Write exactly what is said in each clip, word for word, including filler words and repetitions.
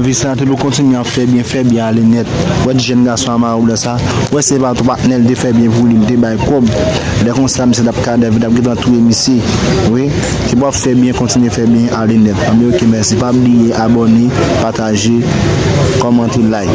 Visante, nou kontinye ap fè byen, fè byen ale nèt. Wè ti jèn gason a mawou la sa, wè se pa tou patnè l te fè byen pou li, li te bay kòb. Lè konsa, misye t ap kadèv, li t ap gentan touye misye. Wi, se pou ap fè byen, kontinye fè byen ale nèt. Anben, oke, mèsi. Pa bliye abòne, pataje, kòmante, like.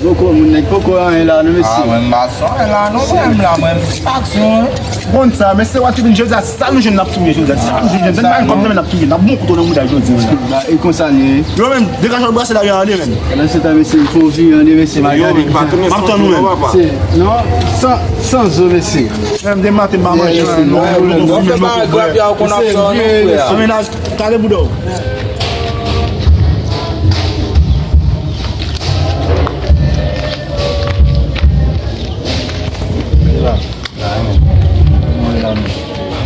Poko, moun nèg poko anyen la, non, mesye. Ah, mwen, m pa sou anyen la, non, mwen, m la, mwen, m sou aksyon, wi. Konn sa, mesye, w ap vin jodi a, sa nou jwenn n ap touye jodi a. Sa nou jwenn, jwenn, n ap touye, n ap bon kouto nan mouda jodi a. E konsa li ye. Yo menm, degaje w brase la, yo ale, menm. Nan se tan, mesye, fò w vire, ande, mesye, m a gade. M ap tann ou menm. Se, non, san, san zo, mesye. Menm de maten, m pa manje, non, non, non, non, frè. Kale bouda w.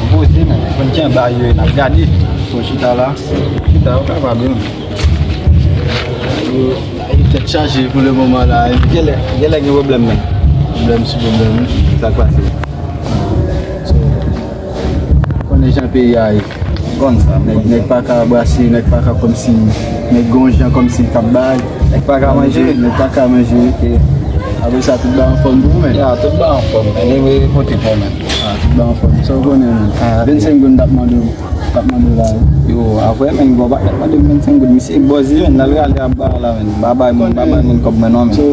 Poze, men. Konn jan bagay yo ye, n ap gade. Fò chita la. Chita, ou kapab, wi. Yo, yo tèt chaje pou le moman la. Genlè, genlè gen pwoblèm, men. Pwoblèm sou pwoblèm, wi. Sa k pase? So, konnen jan peyi a ye. Konn sa, nèg, nèg pa ka brase, nèg pa ka kòmsi, nèg gon jan kòmsi k ap bay. Nèg pa ka manje. Nèg pa ka manje, oke. Apre sa, tout bagay anfòm pou ou, men. Ya, tout bagay anfòm, men. Anyway, kote pa w, men? Ah, tout bagay anfòm. Sa w konnen, men? Ah, ok. Vennsenk goud m t ap mande w, t ap mande w la, wi. Yo, a vre, men, gon pa t ap mande m vennsenk goud. Misye bòz li, men, l al rale ap bay la, men. Pa bay moun, pa bay moun kòb mwen, non, men. So,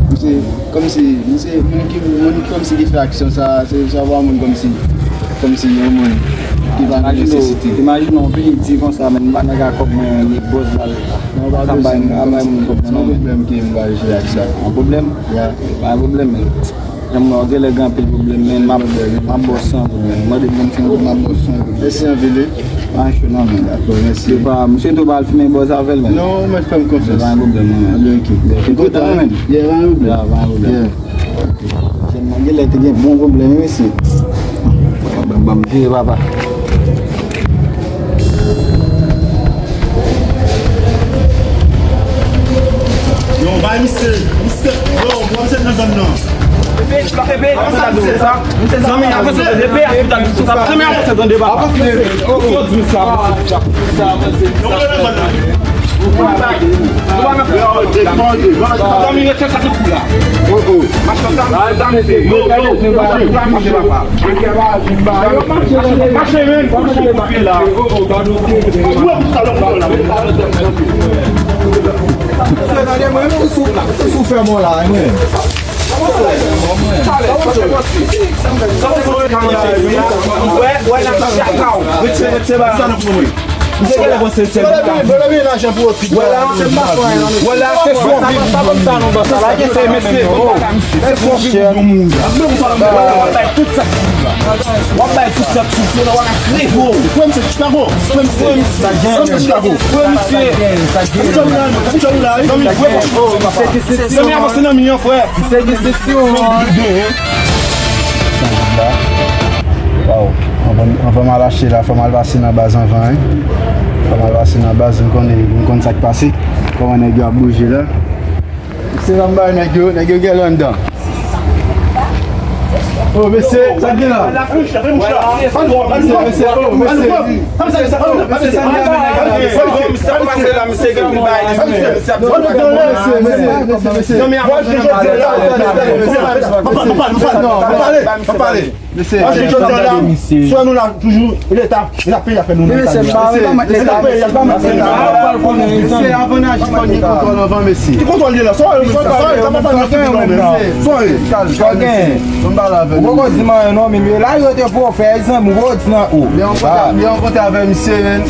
misye, kòmsi, misye, moun ki, moun kòmsi ki fè aksyon sa, se, se pa moun kòmsi, kòmsi yon moun ki pa nan nesesite. Imajine w, imajine w, yon peyi di konsa, men, m pa nèg a kòb mwen, li bòz la, l ap bay, ap bay moun kòb mwen, non, men. Yon pwoblèm ke m pral jere ak sa. Yon pwoblèm? Ya. Pa gen pwoblèm, men. Janm wè, w genlè gen anpil pwoblèm, men m ap, m ap ba w san goud, men. Mande m vennsenk goud, m ap ba w san goud. Mèsi anpil, wi. Pa cho non, men. Dakò, mèsi. Se pa, m swete w pa al fimen bòz avè l, men. Non, ou mèt fè m konfyans. Pa gen pwoblèm, non, men. Anben, oke. M kontan, men. Yeah, pa gen pwoblèm. Ya, pa gen pwoblèm. Yeah. Jèn nan genlè te gen bon pwoblèm, wi, mesye. Ban m vire, papa. Yo, bay misye, misye, yo, pran misye nan zòn nan. Epi, epi, zanmi, avanse, epi, zanmi, avanse, tande, papa. Yo, di misye, avanse, avanse. Yo, pran nan zòn nan. Zanmi, rete sa tout kou la. Yo, yo. Mache, men. Mache, men. Ou wè pou sa lòt la. Se nan de mwen, men, sou, sou fè mwen la, men. Wè, wè, nan sa chaka w. Retire, retire, ba. Misye genlè panse se li. Wè la, se pa fwa, non. Wè la, se fwa. Sa, sa, sa, sa, non, ba, sa, la, se mesye. Se fwa, yon moun. W ap bay tout sa. W ap bay tout sa sou fè la, w ap kreve w. Frè m se Chicago. Frè m se Chicago. Frè m se Chicago. Frè m se Chicago. Zanmi, avanse nan mi an, frè. Se de seksyon. Waw. Anvan, anvan m al achte la, fò m al pase nan baz anvan, wi. Fò m al pase nan baz, m konnen, m konn sa k pase. Kòman nèg yo ap bouje la. Se sa m bay nèg yo, nèg yo genlè anndan. Oh, mesye, sa k gen la? Mesye, mesye, oh, mesye. Mesye, sa k gen la? Mesye, mesye, mesye. Mesye, mesye. Mesye, paske jodi a la, swa nou la toujou, Leta, Leta peyi a fè nou nan eta nou la. Leta peyi a fè nou nan eta nou la. Mesye, avan n aji, fò n gen kontwòl anvan, mesye. Ki kontwòl li la? Swa yo menm sa, swa yo, sa pa fè nou fini non, men. Swa yo. Ou poko di m anyen non, men la yo te pou fè zanmi, ou poko di nan ou. Li rankontre, li rankontre avè misye, men.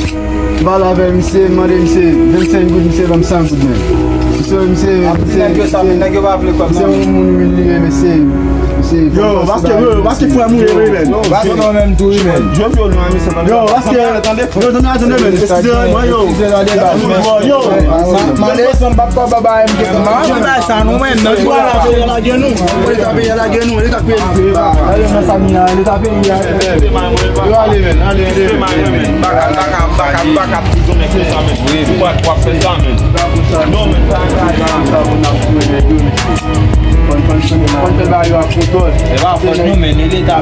M pale avè misye, m mande misye vennsenk goud, misye ban m san goud, men. Misye, misye, misye, misye, misye yon moun wi li ye, mesye. Yo, paske, yo, paske frè m ou ye, wi, men. Paske mwen menm tou, wi, men. Yo, paske, yo, tande, tande, men. Eskize mwen, yo. Yo. Mande san bab pa baba m te konn. Yo, bay sa nou, men. Leta peyi a lage nou. Leta peyi a lage nou. Leta peyi a lage nou. Yo, ale, men. Ale, ale, men. Baka, baka, baka, baka. Ou pa t w ap fè sa, men. Non, men. E pa fòt nou, men, e Leta,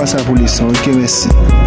pa sa pou leson, ok, mèsi.